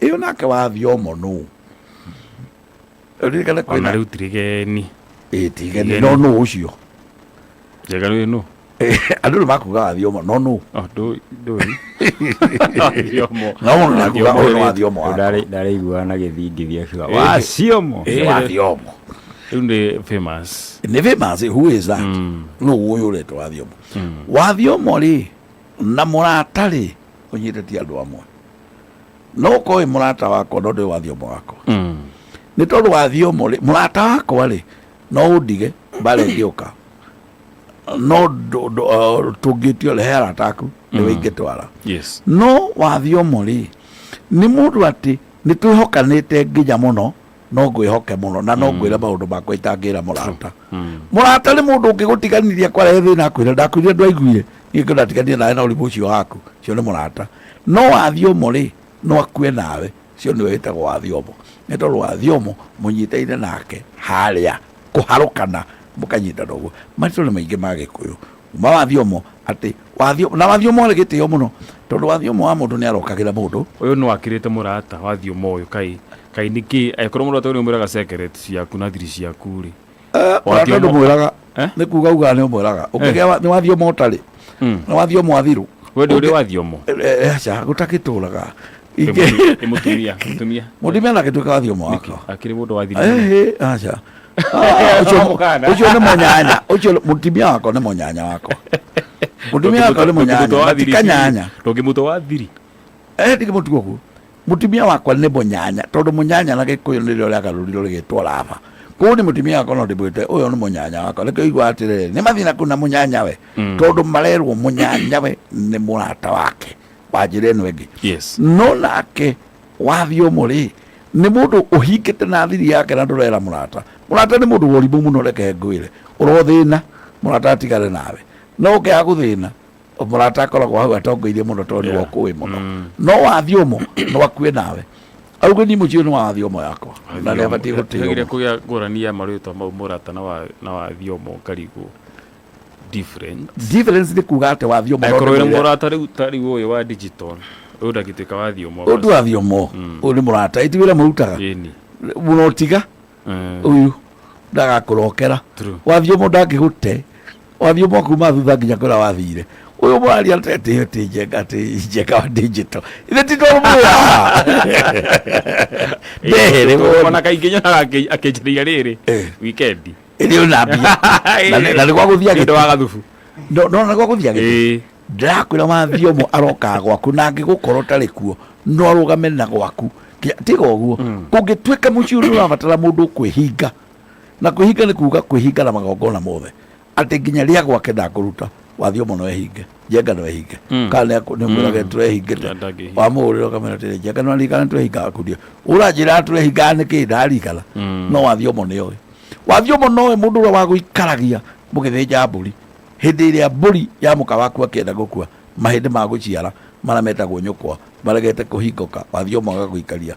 Ĩyo nake wa Thiomo nũ? Ririkane Ona kwĩna rĩu tirigeni. Ĩ, tigeni, no nũ ũcio? Njega rĩu nũ? Andũ nĩ makuga wa Thiomo, no nũ? Oh, ndũĩ ndũĩ. Thiomo. No mũndũ nĩakuga ũyũ nĩ wa Thiomo wakwa. Ndarĩiguaga na gĩthingithia kiuga waciono. Ĩ, wa Thiomo. Rĩu nĩ famous. Nĩ famous. Who is that? Nũ ũyũ ũretwo wa Thiomo? Wa Thiomo rĩ na mũrata rĩ, ũnyite ti andũ amwe. No ũkorwo wĩ mũrata wakwa, no ndũĩ wa Thiomo wakwa. Nĩ tondũ wa Thiomo rĩ, mũrata wakwa rĩ, no ũndige mbara ĩngĩũka, no tũngĩtio rehe arata aku, nĩwe ingĩtwara. No wa Thiomo rĩ, nĩ mũndũ atĩ nĩ twĩhokanĩte nginya mũno, no ngwĩhoke mũno na no ngwĩre maũndũ makwa itangĩra mũrata. Mũrata nĩ mũndũ ũngĩgũtiganĩria kwarehe thĩna, akwĩre, "Ndakwĩrire, ndwaiguire, niĩ ngĩndatigania nawe na ũrimũ ũcio waku." Ũcio nĩ mũrata. No wa Thiomo rĩ, no akue nawe. Ũcio nĩwe wĩtagwo wa Thiomo, nĩ tondũ wa Thiomo mũnyitaine nake harĩa kũharũkana, mũkanyitana ũguo. Marĩtwa nĩ maingĩ ma Gĩkũyũ uma wa Thiomo, atĩ wa Thiomo na wa Thiomo arĩ gĩtĩo mũno, tondũ wa Thiomo wa mũndũ nĩ arokagĩra mũndũ. Ũyũ nĩ wakĩrĩte mũrata wa Thiomo ũyũ, kai kai nĩkĩ angĩkorwo mũrata ũyũ nĩ ũmwĩraga secret ciaku na thiri ciaku rĩ? Mũrata ndũmwĩraga. Eh? Nĩ kuga ugaga nĩ ũmwĩraga ũngĩgĩa nĩ wa Thiomo ũtarĩ nĩ wa Thiomo athiru. We ndũrĩ wa Thiomo? Aca, gũtakĩtũraga. Ĩ mũtumia, mũtumia? Mũtumia nake tuĩka wa Thiomo wakwa. Akĩrĩ mũndũ wa thiri? Ĩhĩ, aca. Ah, ũcio Mũkana. Ũcio nĩ mũnyanya, ũcio mũtumia wakwa nĩ mũnyanya wakwa, mũtumia wakwa nĩ mũnyanya matikanyanya. Ndũngĩmũtua wa thiri? Eh, ndingĩmũtua ũguo. Mũtumia wakwa nĩ mũnyanya, tondũ mũnyanya na Gĩkũyũ nĩrĩo rĩagarũrirwo rĩgĩtwo raba. Kũu nĩ mũtumia wakwa, no ndĩmwĩte ũyũ nĩ mũnyanya wakwa. Nĩkĩo igua atĩrĩrĩ, nĩ mathĩna kũu na mũnyanyawe, tondũ marerwo mũnyanyawe nĩ mũrata wake wa njĩra ĩno ĩngĩ. No nake wa Thiomo rĩ, nĩ mũndũ ũhingĩte na thiri yake na ndũrera mũrata. Mũrata nĩ mũndũ wa ũrimũ mũno. Reke ngwĩre, ũrothĩna, mũrata atigane nawe, no ũkĩaga gũthĩna, mũrata akoragwo hau atongoirie mũno, tondũ nĩwe ũkũĩ mũno. No wa Thiomo no akue nawe, auge ni mũciĩ nĩ wa Thiomo yakwa na nĩ abatiĩ gũtĩo Hagĩrĩire mũno. Kũgĩa ngũrani ya marĩtwa mau, mũrata na wa Thiomo, ngarigwo different. Difference nĩ kuga atĩ wa Thiomo no Angĩkorwo wĩna ndĩmwĩre- mũrata rĩu ta rĩu ũyũ wa digital, ũyũ ndangĩtuĩka wa Thiomo. Ũyũ ti wa Thiomo, ũyũ nĩ mũrata, ĩti wĩra mũrutaga mũno, tiga ũyũ ndagakũrokera. Wa Thiomo ndangĩgũte. Wa Thiomo kuma thutha nginya kũrĩa wathire. Ũyũ mũraria atĩ atĩ Njenga, atĩ Njenga wa digital, ithe ti tondũ mũrĩ haha ndehere. Ona kaingĩ nyonaga akĩnjĩrĩria rĩrĩ weekend. Ĩrĩ ona mbia na nĩ gwa gũthiĩ. Nĩ ũndũ wa gathubu. No no na gwa gũthiĩ agĩtĩ. Ndĩrakwĩra, wa Thiomo arokaga gwaku na angĩgũkorwo ũtarĩ kuo, no arũgame na gwaku. Tiga ũguo, kũngĩtuĩka mũciĩ nĩ ũrabatara mũndũ ũkwĩhinga, na kwĩhinga nĩ kuga kwĩhinga na magongona mothe, atĩ nginya rĩa gwake ndakũruta, wa Thiomo no ehinge, Njenga no ehinge. Kana nĩ mwĩrage tũrehingĩte? Ndangĩhinga. Wamũhũrĩra ũkamwĩra atĩrĩ, "Njenga, no ririkana tũrehingaga kundio, ũranjĩra tũrehingaga nĩkĩ? Ndarikana." No wa Thiomo nĩ oĩ. Wa Thiomo nowe mũndũ ũrĩa wa gũikaragia mũgĩthĩnja mbũri, hĩndĩ ĩrĩa mbũri ya mũka waku akĩenda gũkua, mahĩndĩ ma gũciara marĩa metagwo nyũkwa maregete kũhingũka, wa Thiomo agagũikaria.